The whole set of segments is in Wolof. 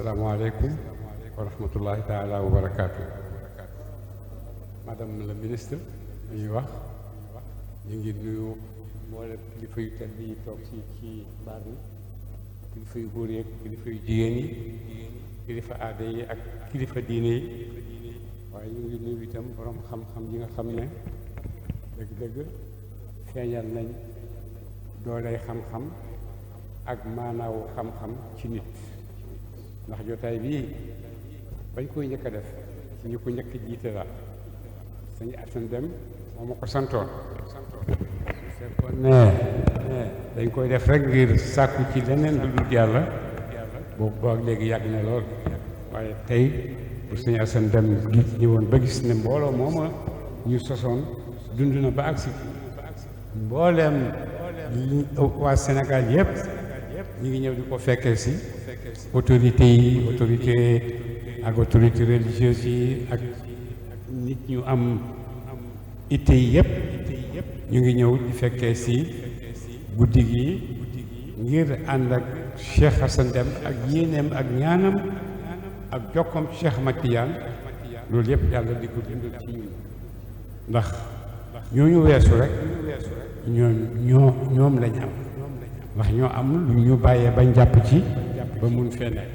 asalaamaaleykum wa rahmatullahi taala wa barakaatu. Madame la ministre ñuy wax ñu ngi nuyu mboolem kilifa yu tedd yi toog ci baar bi, kilifa yu góor yi ak kilifa yu jigéen yi, kilifa aada yi ak kilifa diine yi, waaye ñu ngi nuyu itam borom xam-xam yi nga xam ne dëgg-dëgg feeñal nañ dooley xam-xam ak maanaawu xam-xam ci nit. ndax jotaay bii bañ koy njëkk a def ci ñu ko njëkk jiite la sëñ Assane Deme moo ma ko santoon. fekkoon ne dañ koy def rek ngir sàkku ci leneen lu dul yàlla boobu ba léegi yàgg na lool, waaye tey bu sëñ Assane Deme ñëwoon ba gis ne mbooloo mooma ñu sosoon dund na ba agsi mbooleem waa Sénégal yëpp ñu ngi ñëw di ko fekkee si autorité yi, autorité religieuse yi ak nit ñu am itte yi yëpp ñu ngi ñëw di fekkee si guddi gi ngir ànd ak Cheikh Assane Deme ak yéeneem ak ñaanam ak jokkoom Cheikh Ahmad Tidiane. loolu yëpp yàlla di ko dundal ci ñun ndax ñooñu weesu rek ñoom lañ am, ndax ñoo am lu ñu bàyyee bañ jàpp ci ba mun fee nekk.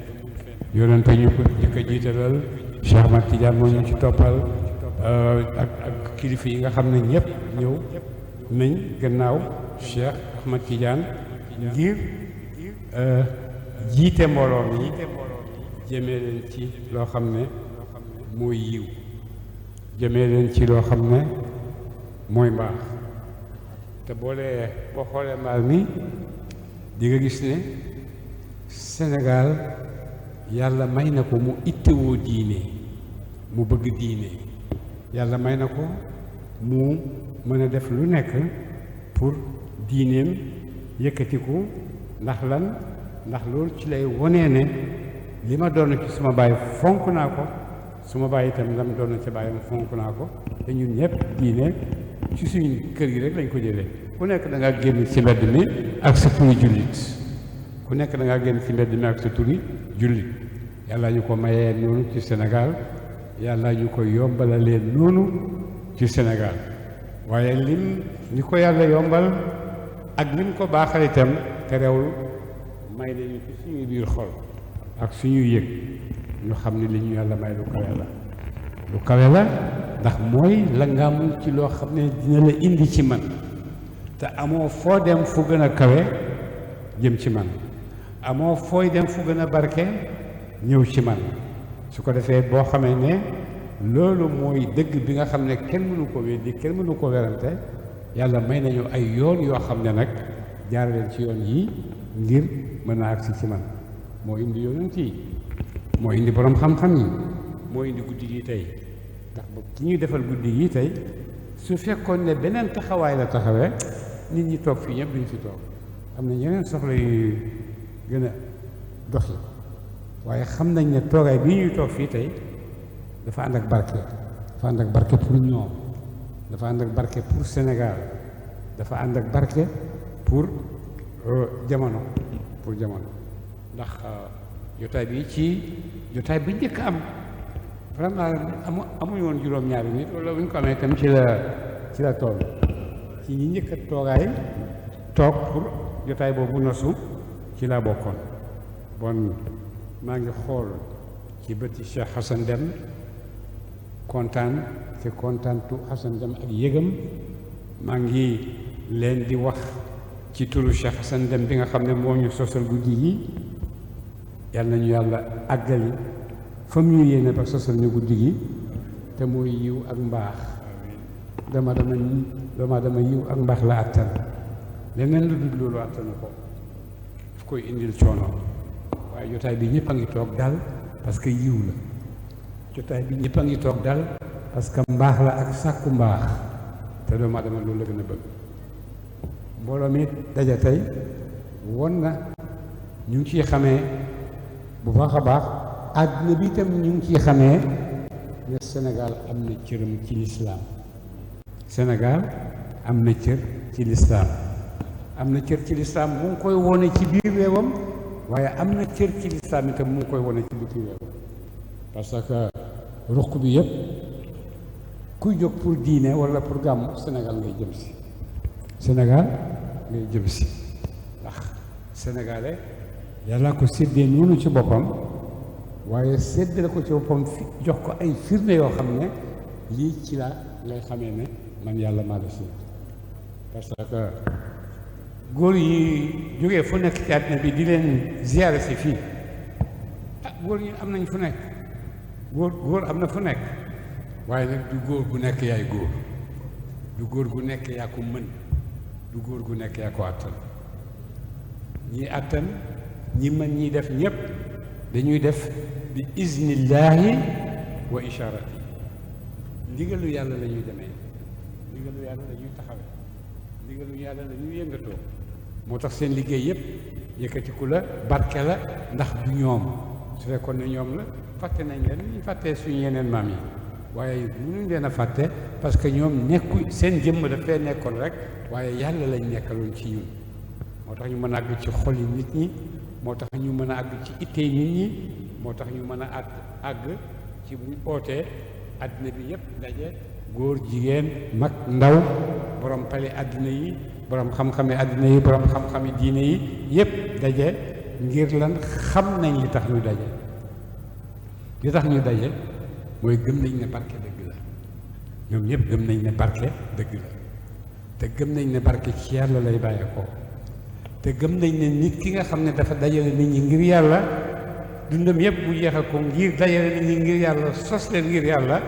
yonente ñu ko jëkk a jiitalal Cheikh Ahmad Tidiane moo ñu ci toppal ak kilifa yi nga xam ne ñëpp ñëw nañ gannaaw Cheikh Ahmad Tidiane ngir jiite mbooloo mi jëmee leen ci loo xam ne mooy yiw, jëmee leen ci loo xam ne mooy mbaax. te boo xoolee mbaal mi di nga gis ne Sénégal yàlla may na ko mu ittewoo diine, mu bëgg diine, yàlla may na ko mu mën a def lu nekk pour diineem yëkkatiku. ndax lan? ndax loolu ci lay wonee ne li ma doon ci suma baay fonk naa ko, suma baay itam lam doon ci baayam fonk naa ko. te ñun ñëpp diine ci suñu kër gi rek lañ ko jëlee. ku nekk da ngaa génn ci mbedd mi ak sa turi jullit, ku nekk da ngaa génn ci mbedd mi ak sa turi jullit. yàlla ñu ko mayee noonu ci Sénégal, yàlla ñu ko yombalalee noonu ci Sénégal. waaye ni ko yàlla yombal ak lim ko baaxal itam terewul may nañu ci suñu biir xol ak suñu yëg ñu xam ne li ñu yàlla may lu kawe la, lu kawe la. ndax mooy la nga am ci loo xam ne dina la indi ci man, te amoo foo dem fu gën a kawe jëm ci man, amoo fooy dem fu gën a barke ñëw ci man. su ko defee boo xamee ne loolu mooy dëgg bi nga xam ne kenn mënu ko weddi, kenn mënu ko werante, yàlla may nañu ay yoon yoo xam ne nag jaar leen ci yoon yi ngir mën a agsi ci man. moo indi yonent yi, moo indi borom xam-xam yi, moo indi guddi gi tey. ndax ba ki ñuy defal guddi gi tey su fekkoon ne beneen taxawaay la taxawee nit ñi toog fii ñëpp duñ fi toog, am na ñeneen soxla yu gën a doxi. waaye xam nañ ne toogaay bii ñuy toog fii tey dafa ànd ak barke, dafa ànd ak barke pour ñoom, dafa ànd ak barke pour Sénégal, dafa ànd ak barke pour jamono, ndax jotaay bi ci jotaay bi njëkk am vraiment amuñu woon juróom-ñaari nit, wala bu ñu ko amee itam ci la tool ci ñi njëkk a toogaay toog pour jotaay boobu nosu ci laa bokkoon. bon maa ngi xool ci bëti Cheikh Assane Deme kontaan ci kontaantu Assane Deme ak yëgam. maa ngi leen di wax ci turu Cheikh Assane Deme bi nga xam ne moo ñu sosal guddi gi, yàlla nañu yàlla àggali fa mu ñu yéene ba sosal ñu guddi gi, te mooy yiw ak mbaax. dama yiw ak mbaax la àttan, leneen lu dul loolu àttanu ko, daf koy indil coono. waaye jotaay bi ñëpp a ngi toog dal parce que yiw la, jotaay bi ñëpp a ngi toog dal parce que mbaax la ak sàkku mbaax, te doomu aadama loolu la gën a bëgg. mbooloo mi daja tey won na ñu ngi ciy xamee bu baax a baax, àddina bi itam ñu ngi ciy xamee ne Sénégal am na cëram ci lislaam. Sénégal am na cër ci lislaam, am na cër ci lislaam mu ngi koy wone ci biir réewam, waaye am na cër ci lislaam itam mu ngi koy wane ci bitim réew parce que ruq bi yëpp kuy jóg pour diine wala pour gàmm Sénégal ngay jëm si Sénégal ngay jëm si ndax sénégalais yàlla ko séddee noonu ci boppam waaye séddale ko ci boppam jox ko ay firnde yoo xam ne lii ci la ngay xamee ne man yàlla maa la sédd parce que góor yi jógee fu nekk ci àddina bi di leen ziyaare si fii góor yi am nañ fu nekk góor am na fu nekk waaye nag du góor gu nekk yaay góor du góor gu nekk yaa ko mën du góor gu nekk yaa ko àttan ñii àttan ñi mën ñi def ñépp dañuy def bi iznillaahi wa ishaarati ndigalu yàlla la ñuy demee ndigalu yàlla la ñuy taxawee ndigalu yàlla la ñuy yëngatoo moo tax seen liggéey yépp yëkkatiku la barke la ndax du ñoom su fekkoon ne ñoom la fàtte nañ leen ñu fàttee suñu yeneen maam yi waaye mënuñ leen a fàtte parce que ñoom nekku seen jëmm dafay nekkoon rek waaye yàlla lañ nekkaloon ci ñun moo tax ñu mën a àgg ci xol yi nit ñi moo tax ñu mën a àgg ci ittey nit ñi moo tax ñu mën a àgg ci buñ ootee àddina bi yépp daje góor jigéen mag ndaw borom pale àddina yi borom xam-xame àddina yi borom xam-xame diine yi yépp daje ngir lan xam nañ li tax ñu daje li tax ñu daje mooy gëm nañ ne barke dëgg la ñoom ñëpp gëm nañ ne barke dëgg la te gëm nañ ne barke ci yàlla lay bàyyeekoo te gëm nañ ne nit ki nga xam ne dafa dajale nit ñi ngir yàlla dundam yëpp mu jeexal ko ngir dajale nit ñi ngir yàlla sos leen ngir yàlla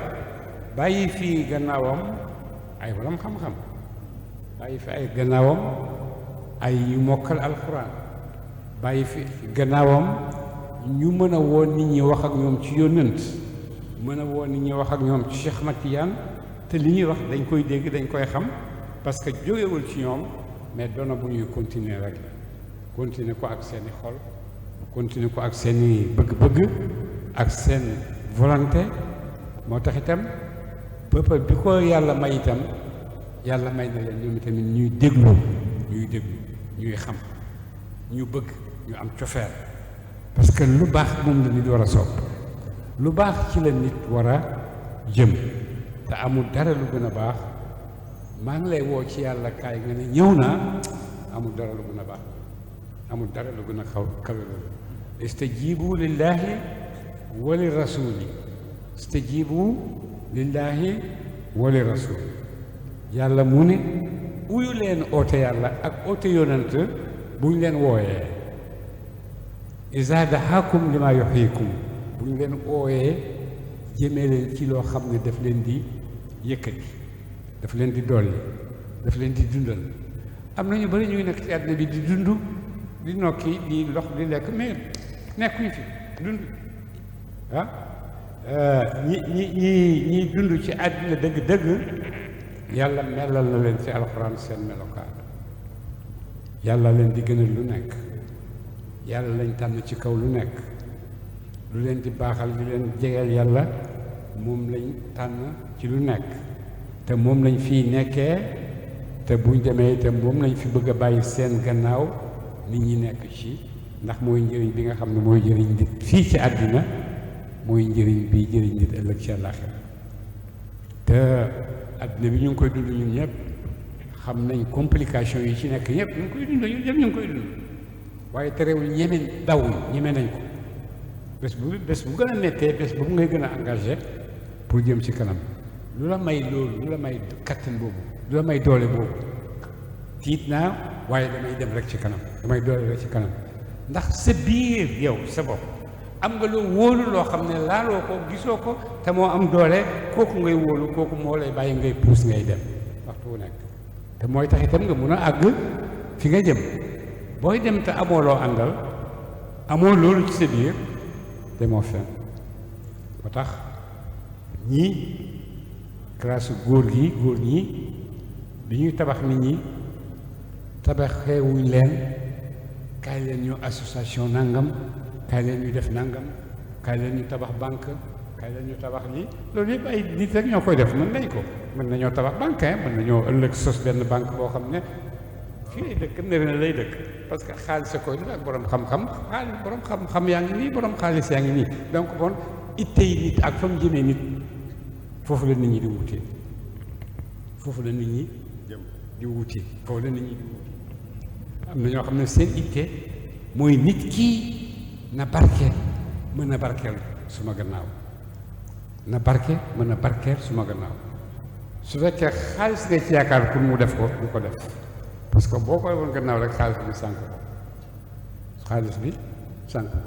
bàyyi fii gannaawam ay borom xam-xam bàyyi fi ay gannaawam ay yu mokkal alxuraan bàyyi fi gannaawam ñu mën a woo nit ñi wax ak ñoom ci yónnent mën a woo nit ñi wax ak ñoom ci Cheikh Ahmad Tidiane te li ñuy wax dañ koy dégg dañ koy xam parce que jógewul ci ñoom mais doona bu ñuy continuer rek continuer ko ak seeni xol continuer ko ak seeni bëgg-bëgg ak seen volonté moo tax itam peuple bi ko yàlla may itam yàlla may na leen ñoom itamit ñuy déglu ñuy xam ñu bëgg ñu am cofeel parce que lu baax moom la nit war a sopp lu baax ci la nit war a jëm te amul dara lu gën a baax maa ngi lay woo ci yàlla kaay nga ne ñëw naa amul dara lu gën a baax amul dara lu gën a kawe loolu istajibu lillahi wa li rasuli istajibu lillahi wa li rasuli yàlla mu ne uyu leen oote yàlla ak oote yonant buñ leen wooyee iza dahakum lima yuhyikum buñ leen ooyee jëmee leen ci loo xam ne daf leen di yëkkati daf leen di dolli daf leen di dundal am na ñu bari ñuy nekk ci àddina bi di dund di nokki di lox di lekk mais nekkuñu fi dund ñi dund ci àddina dëgg-dëgg yàlla melal na leen ci alxuraan seen melokaan yàlla leen di gënal lu nekk yàlla lañ tànn ci kaw lu nekk lu leen di baaxal di leen jegeel yàlla moom lañ tànn ci lu nekk te moom lañ fiy nekkee te buñ demee itam moom lañ fi bëgg a bàyyi seen gannaaw nit ñi nekk ci ndax mooy njëriñ bi nga xam ne mooy jëriñ nit fii ci àddina mooy njëriñ bi jëriñ nit ëllëg ci àllaaxira te àddina bi ñu ngi koy dund ñun ñëpp xam nañ complication yi ci nekk ñëpp ñu ngi koy dund ñun ñëpp ñu ngi koy dund waaye terewul ñeme nañ ko bés bu gën a mettee bés boobu ngay gën a engagé pour jëm ci kanam lu la may loolu lu la may kattan boobu lu la may doole boobu tiit naa waaye damay dem rek ci kanam damay doole rek ci kanam ndax sa biir yow sa bopp am nga loo wóolu loo xam ne laaloo ko gisoo ko te moo am doole kooku ngay wóolu kooku moo lay bàyyi ngay puus ngay dem waxtu wu nekk te mooy tax itam nga mun a àgg fi nga jëm booy dem te amoo loo àndal amoo loolu ci sa biir demoo fen moo tax ñii classe góor ñi bi ñuy tabax nit ñi tabaxeewuñ leen kaay leen ñu association nangam kaay leen ñu def nangam kaay leen ñu tabax banque kaay leen ñu tabax lii loolu yëpp ay nit rek ñoo koy def mën nañ ko mën nañoo tabax banque mën nañoo ëllëg sos benn banque boo xam ne fii lay dëkk Médina lay dëkk parce que xaalis a koy def ak borom xam-xam borom xam-xam yaa ngi nii borom xaalis yaa ngi nii donc bon ittey nit ak fa mu jëmee nit foofu la nit ñi di wutee foofu la nit ñi di wutee foofu la nit ñi di wutee am na ñoo xam ne seen itte mooy nit kii na barke mën a barkeel suma gannaaw na barke mën a barkeel suma gannaaw su fekkee xaalis nga ci yaakaar pour mu def ko du ko def parce que boo koy woon gannaaw rek xaalis bi sànk ko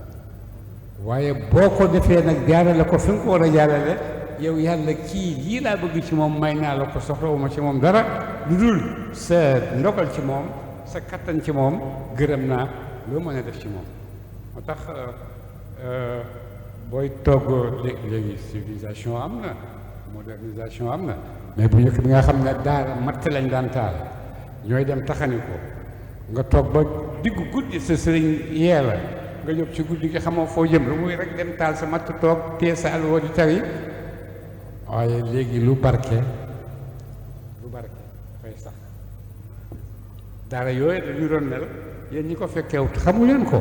waaye boo ko defee nag jaarale ko fi nga ko war a jaarale yow yàlla kii lii laa bëgg ci moom may naa la ko soxlawuma ci moom dara lu dul sa ndogal ci moom sa kattan ci moom gërëm naa loo mën a def ci moom moo tax booy togg léegi civilisation am na modernisation am na mais bu njëkk bi nga xam ne daara matt lañ daan taal ñooy dem taxani ko nga toog ba diggu guddi sa sëriñ yee la nga jóg ci guddi gi xamoo foo jëm lu muy rek dem taal sa matt toog tee sa alluwa di tari waaye léegi lu barke dafay sax daara yooyu dañu doon mel yéen ñi ko fekkeewut xamu leen ko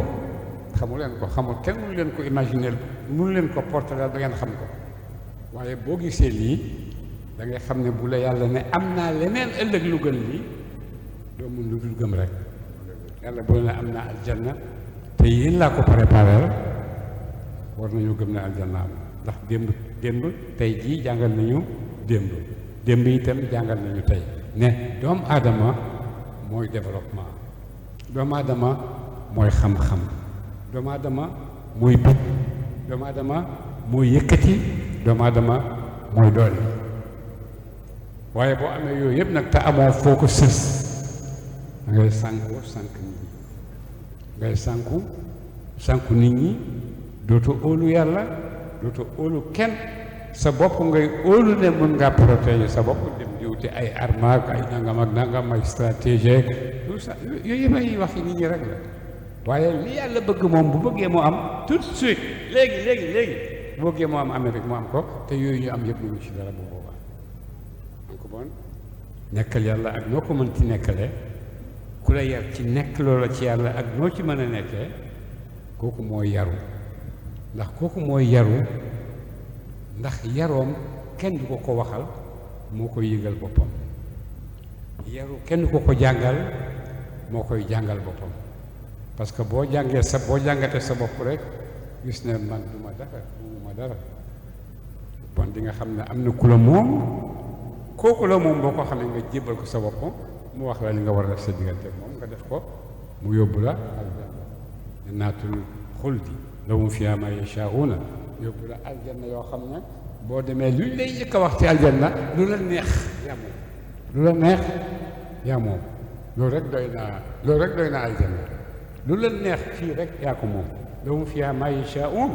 kenn mënu leen ko imaginer mënu leen ko porter da ngeen xam ko waaye boo gisee lii da ngay xam ne bu la yàlla ne am naa leneen ëllëg lu gën lii doo mun lu dul gëm rek yàlla bu la ne am naa aljanna te yéen laa ko préparé war nañu gëm ne aljanna am ndax démb tey jii jàngal nañu démb itam jàngal nañu tey ne doomu aadama mooy développement doomu aadama mooy xam-xam doomu aadama mooy bëgg doomu aadama mooy yëkkati doomu aadama mooy doole waaye boo amee yooyu yëpp nag te amoo foo ko sës da ngay sànk nit ñi ngay sànku nit ñi dootu óolu yàlla dootu óolu kenn sa bopp ngay óolu ne mën ngaa protéger sa bopp dem di wuti ay armes ak ay nangam ak nangam ay stratégie tout ça yooyu yëpp ay wax yi nit ñi rek la waaye li yàlla bëgg moom bu bëggee moo am tout de suite léegi bu bëggee moo am Amérique mu am ko te yooyu ñu am yëpp ñu ci dara bu boobaa donc bon nekkal yàlla ak noo ko mën ci nekkale ku la yar ci nekk loola ci yàlla ak noo ci mën a nekkee kooku mooy yaru ndax yaroom kenn du ko waxal moo koy yëgal boppam yaru kenn du ko jàngal moo koy jàngal boppam parce que boo jàngatee sa bopp rek gis ne man duma dara bon di nga xam ne am na ku la moom kooku la moom boo ko xamee nga jébbal ko sa bopp mu wax la li nga war a def sa diggante moom nga def ko mu yóbbu la aljanna jannaatul xuldi lahum fiihaa maa yashaa'uuna yóbbu la aljanna yoo xam ne boo demee luñ lay njëkk a wax ci aljanna lu la neex yaa moom loolu rek doy na aljanna lu la neex fii rek yaa ko moom lahum fiihaa maa yashaa'uun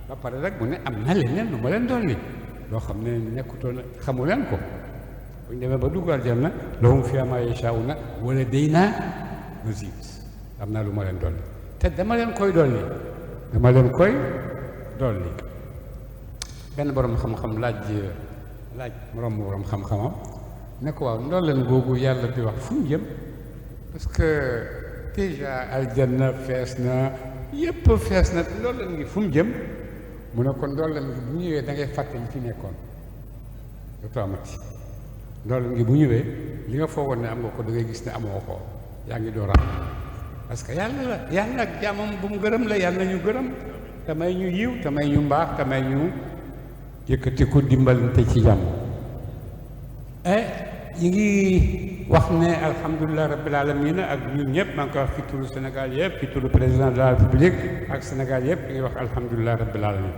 ba pare rek mu ne am na leneen lu ma leen dolli loo xam ne nekkutoon xamu leen ko bu ñu demee ba dugg aljanna lahum fiihaa maa yashaa'uuna wa ladaynaa maziid am naa lu ma leen dolli te dama leen koy dolli benn borom xam-xam laaj moroom borom xam-xamam ne ko waaw ndolleen googu yàlla di wax fu mu jëm parce que déjà aljanna fees na yépp fees na ndolleen ngi fu mu jëm mu ne ko ndolleen ngi bu ñëwee da ngay fàtte li fi nekkoon dootu amati ndolleen ngi bu ñëwee li nga foogoon ne am nga ko da ngay gis ne amoo ko yaa ngi door am parce que yàlla ak jaamam bu mu gërëm la yàlla ñu gërëm te may ñu yiw te may ñu mbaax te may ñu yëkkati ko dimbalante ci jàmm yi ngi wax ne alhamdulilah rabbil alamin ak ñun ñëpp maa ngi koy wax fi turu Sénégal yëpp fi turu président de la République ak Sénégal yëpp ñu ngi wax alhamdulilah rabbil alamin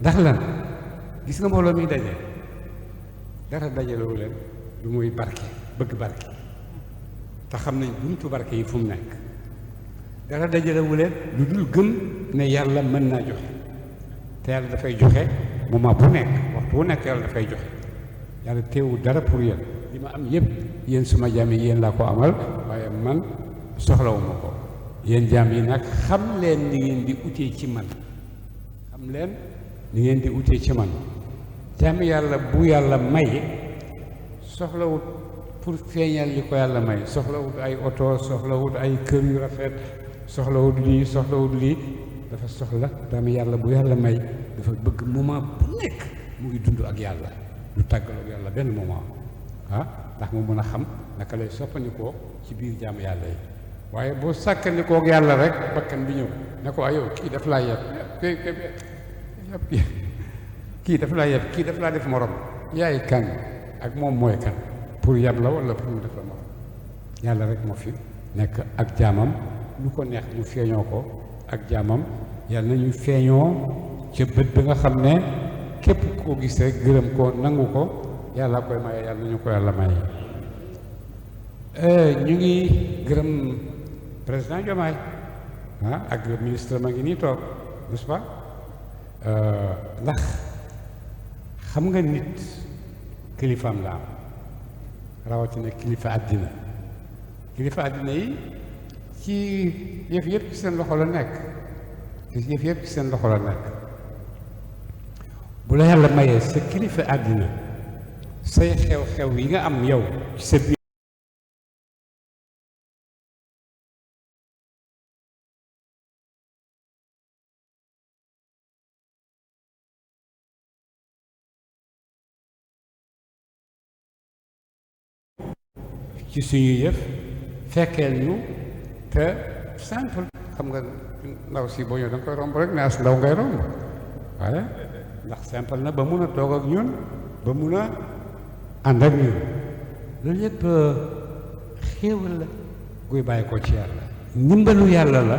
ndax lan gis nga mbooloo mi daje dara dajalewu leen lu muy barke bëgg barke te xam nañ buntu barke yi fu mu nekk dara dajalewu leen lu dul gëm ne yàlla mën naa joxe te yàlla dafay joxe moment bu nekk waxtu bu nekk yàlla dafay joxe yàlla teewul dara pour yéen li ma am yëpp yéen suma jaam yi yéen laa ko amal waaye man soxlawuma ko yéen jaam yi nag xam leen ni ngeen di utee ci man jaam yàlla bu yàlla may soxlawut pour feeñal li ko yàlla may soxlawut ay oto soxlawut ay kër yu rafet soxlawut lii dafa soxla dama yàlla bu yàlla may dafa bëgg moment bu nekk mu ngi dund ak yàlla du tàggaloo ak yàlla benn moment ndax mu mën a xam naka lay soppandikoo ci biir jaamu yàlla yi waaye boo sàkkandikoo ak yàlla rek bakkan bi ñëw ne ko yow kii daf laa yeb kii daf laa yeb kii daf laa def morom yaay kan ak moom mooy kan pour yab la wala pour mu def la morom yàlla rek moo fi nekk ak jaamam lu ko neex mu feeñoo ko ak jaamam yàlla na ñu feeñoo ca bët bi nga xam ne képp koo gis rek gërëm ko nangu ko yàlla koy maye yàlla na ñu ko yàlla maye. ñu ngi gërëm président Diomaye ak ministre ma ngi nii toog n'est-ce pas ndax xam nga nit kilifaam la am rawatina kilifa àddina yi ci yëf yëpp ci seen loxo la nekk bu la yàlla mayee sa kilifa àddina say xew-xew yi nga am yow ci sa biir ci suñu yëf fekkeel ñu te simple xam nga ndaw si boo ñëw da nga koy romb rek ne as ndaw ngay romb waaye ndax simple na ba mun a toog ak ñun ba mun a ànd ak ñun loolu yëpp xéewal la guy bàyyi ko ci yàlla ndimbalu yàlla la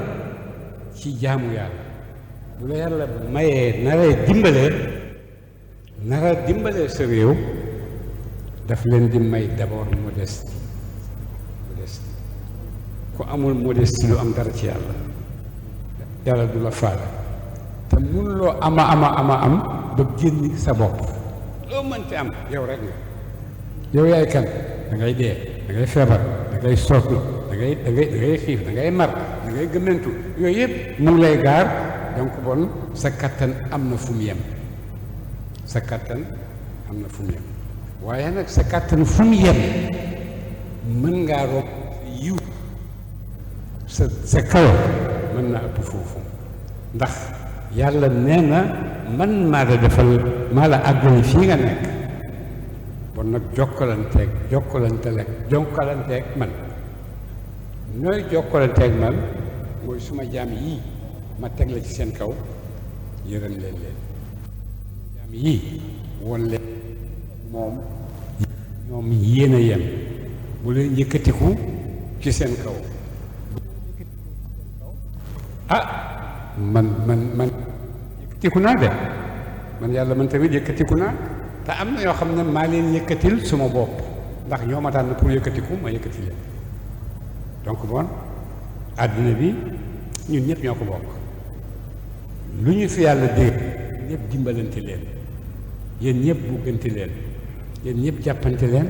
ci jaamu yàlla bu la yàlla mayee nara dimbalee sa réew daf leen di may d'abord modeste ku amul modeste lu am dara ci yàlla du la faale te mënuloo am ba génn sa bopp loo mënti am yow rek nga yow yaay kan da ngay dee da ngay feebar da ngay sootlu da ngay xiif da ngay mar da ngay gëmmentu yooyu yëpp mu ngi lay gaar donc bon sa kattan am na fu mu yem waaye nag sa kattan fu mu yem mën ngaa romb yiw sa kaw mën na ëpp foofu ndax yàlla nee na man maa la defal maa la àggali fii nga nekk bon nag jokkalanteeg man nooy jokkalanteeg man mooy suma jaam yii ma teg la ci seen kaw yërëm leen jaam yii woon leen ñoom yéen a yem bu leen yëkkatiku ci seen kaw man yëkkatiku naa de man yàlla man tamit yëkkatiku naa te am na yoo xam ne maa leen yëkkatil suma bopp ndax ñoo ma tànn pour yëkkatiku ma yëkkati leen donc bon àddina bi ñun ñëpp ñoo ko bokk lu ñu fi yàlla dégg ñëpp dimbalante leen yéen ñëpp buggante leen yéen ñëpp jàppante leen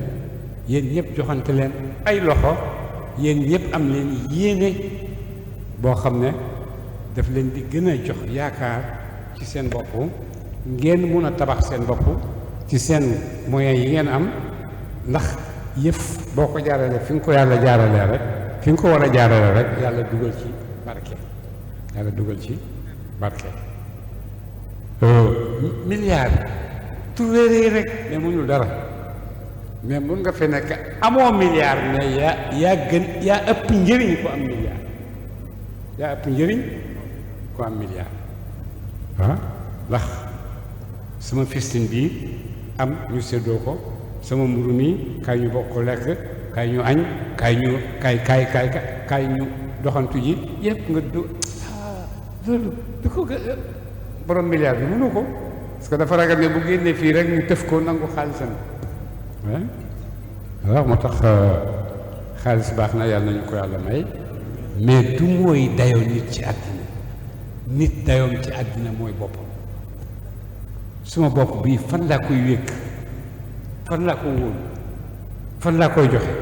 yéen ñëpp joxante leen ay loxo yéen ñëpp am leen yéene boo xam ne daf leen di gën a jox yaakaar ci seen bopp ngeen mun a tabax seen bopp ci seen moyens yi ngeen am ndax yëf boo ko jaaralee fi nga ko yàlla jaaralee rek fi nga ko war a jaaralee rek yàlla dugal ci barke milliard turéeree rek mais mënul dara mais mun nga fe nekk amoo milliard mais yaa ëpp njëriñ ko am milliard yaa ëpp njëriñ ko am milliard ndax sama fistin bii am ñu séddoo ko sama mburu mi kaay ñu bokk ko lekk kaay ñu añ kaay ñu doxantu ji yëpp nga loolu du ko borom milliard bi mënu ko parce que dafa ragal ne bu génnee fii rek ñu tëf ko nangu xaalisam waaw moo tax xaalis baax na yàlla nañu ko yàlla may mais du mooy dayoo nit ci àddina nit dayoom ci àddina mooy boppam suma bopp bii fan laa koy wékk fan laa ko wóolu fan laa koy joxe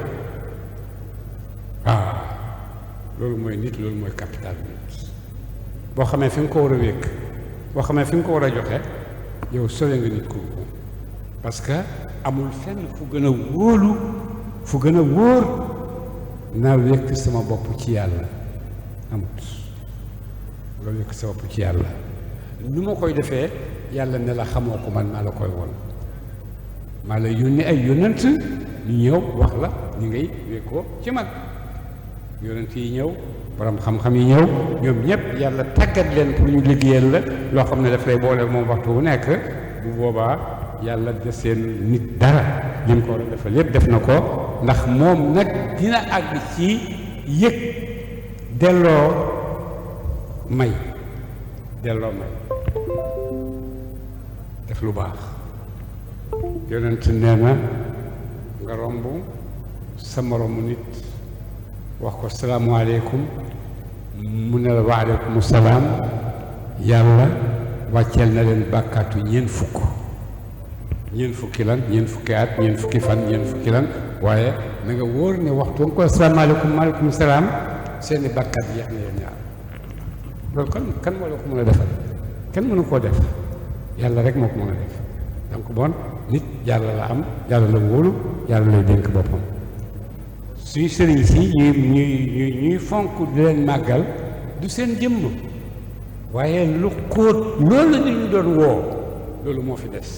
loolu mooy nit loolu mooy capital bi nit boo xamee fi nga ko war a wékk boo xamee fi nga ko war a joxe yow sole nga nit kooku parce que amul fenn fu gën a wóolu fu gën a wóor naa wékk sama bopp ci yàlla amut nga wékk sa bopp ci yàlla nu ma koy defee yàlla ne la xamoo ko man maa la koy won maa la yónni ay yónnant ñu ñëw wax la ni ngay wékkoo ci man yónnant yi ñëw borom xam-xam yi ñëw ñoom ñëpp yàlla tàggat leen pour ñu liggéeyal la loo xam ne daf lay boole moom waxtu wu nekk bu boobaa yàlla de seen nit dara li mu ko war a defal yépp def na ko ndax moom nag dina àgg ci yëg delloo may def lu baax yonent nee na nga romb sa moromu nit wax ko salaamaaleykum mu ne la waaleykum salaam yàlla wàcceel na leen bàkkaatu ñeent fukki lan ñeent fukki at ñeent fukki fan ñeent fukki lan waaye na nga wóor ne waxtu nga ko asalaamaaleykum maaleykum salaam seeni bàkkaat yeex na yéen ñaar loolu kan moo la ko mën a defal kenn mënu koo def yàlla rek moo ko mën a def donc bon nit yàlla la am yàlla la wóolu yàlla lay dénk boppam suñu sëriñ si ñuy fonk di leen màggal du seen jëmm waaye lu xóot loolu la ñu doon woo loolu moo fi des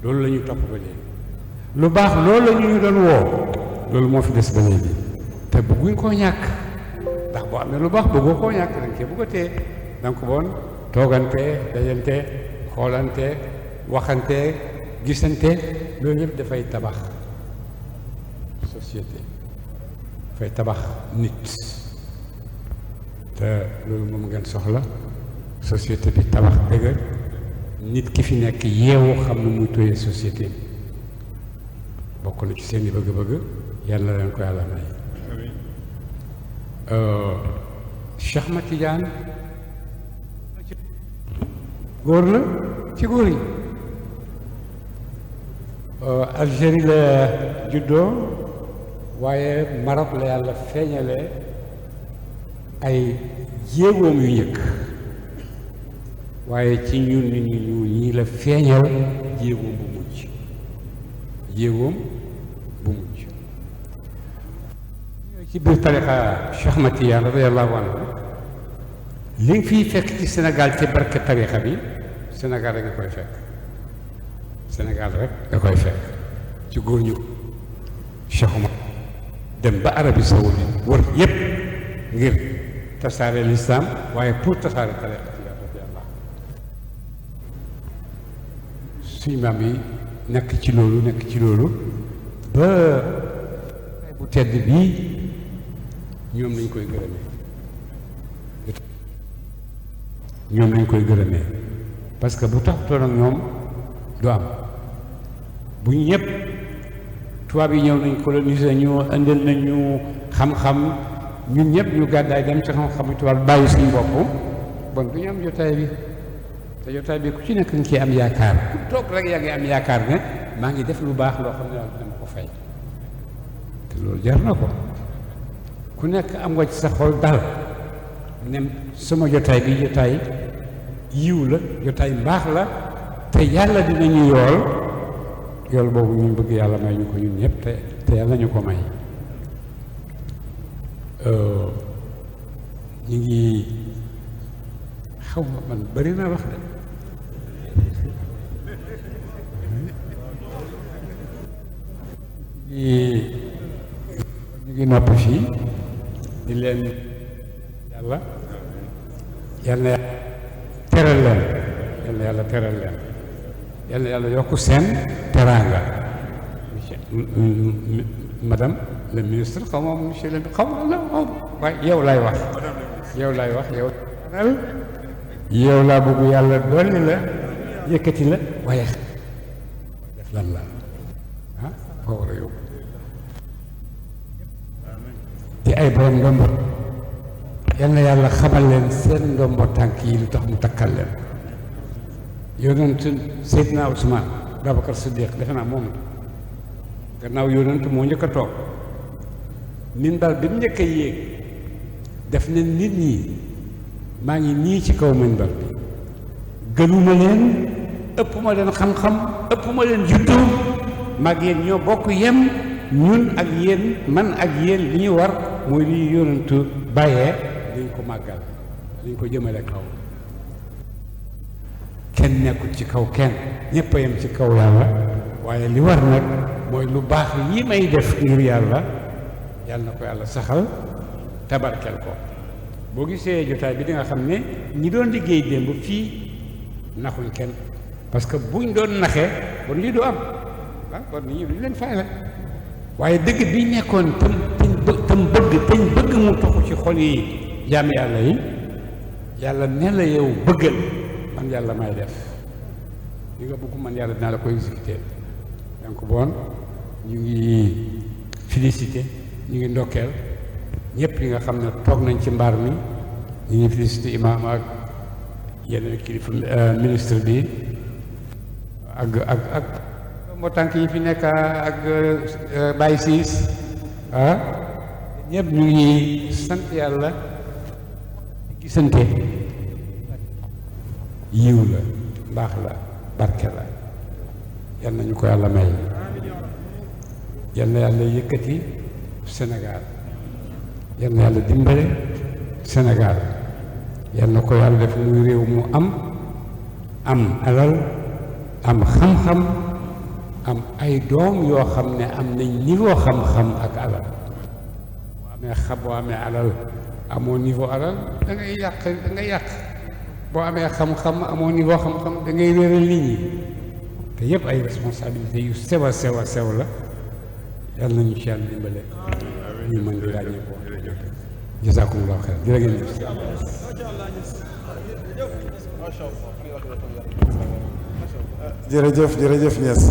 loolu la ñu topp ba léegi lu baax loolu la ñu doon woo loolu moo fi des ba léegi te bëgguñ koo ñàkk ndax boo amee lu baax bëggoo koo ñàkk danga cee bëgg a tee donc bon toogante dajante xoolante waxante gisante loolu yëpp dafay tabax société dafay tabax nit te loolu moom ngeen soxla société bi tabax dëgg nit ki fi nekk yeewu xam ne muy tooyee société bokk na ci seeni bëgg-bëgg yàlla leen ko yàlla may Cheikh Ahmad Tidiane góor la ci góor yi Algérie la juddoo waaye Maroc la yàlla feeñale ay jéegoom yu njëkk waaye ci ñun nit ñu ñuul ñii la feeñal jéegoom bu mujj ci biir tarixa Cheikh Ahmad Tidiane radiyallahu anhu li nga fiy fekk ci Sénégal ci barke tarixa bi Sénégal rek nga koy fekk Sénégal rek nga koy fekk ci góor ñu Cheikh Omar dem ba Arabie Saoudite wër yépp ngir tasaare lislaam waaye pour tasaare tarixa ci radiyallahu suñu maam yi nekk ci loolu ba bu tedd bii ñoom lañ koy gërëmee parce que bu taxutoon ak ñoom du am bu ñëpp tubaab yi ñëw nañ coloniser ñu indil nañu xam-xam ñun ñëpp ñu gàddaay dem ci xam-xam tubaab bàyyi suñu bopp bon du ñu am jotaay bi te jotaay bi ku ci nekk nga ciy am yaakaar ku toog rek yaa ngi am yaakaar ne maa ngi def lu baax loo xam ne daal dama ko fay te loolu jar na ko ku nekk am nga ci sa xol dal ne sama jotaay bi jotaay yiw la jotaay mbaax la te yàlla dinañu yool boobu ñu bëgg yàlla may ñu ko ñun ñëpp te yàlla ñu ko may ñu ngi xaw ma man bari na wax de ñu ngi nopp fii di leen yàlla teral leen yàlla teral leen yàlla yokk seen teraanga madame le ministre xaw ma monsieur le xaw ma la waaye yow laay wax yow laa bëgg yàlla dolli la yëkkati la waaye def lan la foo war a yóbbu di ay borom ndombo yal na yàlla xamal leen seen ndombo tànk yi lu tax mu takkal leen yonent Seydina Ousmane Babacar Siddiq defe naa moom gannaaw yonent moo njëkk a toog nin daal bi mu njëkk a yéeg def ne nit ñi maa ngi nii ci kaw minbar bi gënuma leen ëpp ma leen xam-xam ëpp ma leen juddu mag yéen ñoo bokk yem ñun ak yéen man ak yéen li ñu war mooy li yonentu bàyyee dañ ko màggal dañ ko jëmale kaw kenn nekkul ci kaw kenn ñëpp a yem ci kaw yàlla waaye li war nag mooy lu baax yi may def ngir yàlla yàlla na ko yàlla saxal tabarkel ko boo gisee jotaay bi di nga xam ne ñi doon liggéey démb fii naxuñ kenn parce que buñ doon naxee kon lii du am ah kon nit ñi duñ leen faale waaye dëgg bi nekkoon tam bëgg mu toxu ci xol yi jaam yàlla yi yàlla ne la yow bëggal man yàlla may def li nga bëgg man yàlla dinaa la ko exécuter donc bon ñu ngi félicité ñu ngi ndokkeel ñëpp yi nga xam ne toog nañ ci mbaar mi ñu ngi félicité imaam ak yeneen kilifa ministre bi ak moo tànk yi fi nekk ak Baye Siis ñëpp ñu ngi sant yàlla gisante yiw la mbaax la barke la yal nañu ko yàlla may yal na yàlla yëkkati Sénégal yal na yàlla dimbale Sénégal yal na ko yàlla def muy réew mu am alal am xam-xam am ay doom yoo xam ne am nañ niveau xam-xam ak alal boo amee alal amoo niveau alal da ngay yàq boo amee xam-xam amoo niveau xam-xam da ngay réeral nit ñi te yëpp ay responsabilités yu sew a sew la yàlla nañu ci yàlla dimbale ñu mën di ràññee ko jazakumullahu xayran jërë ngeen jëf jërëjëf Niass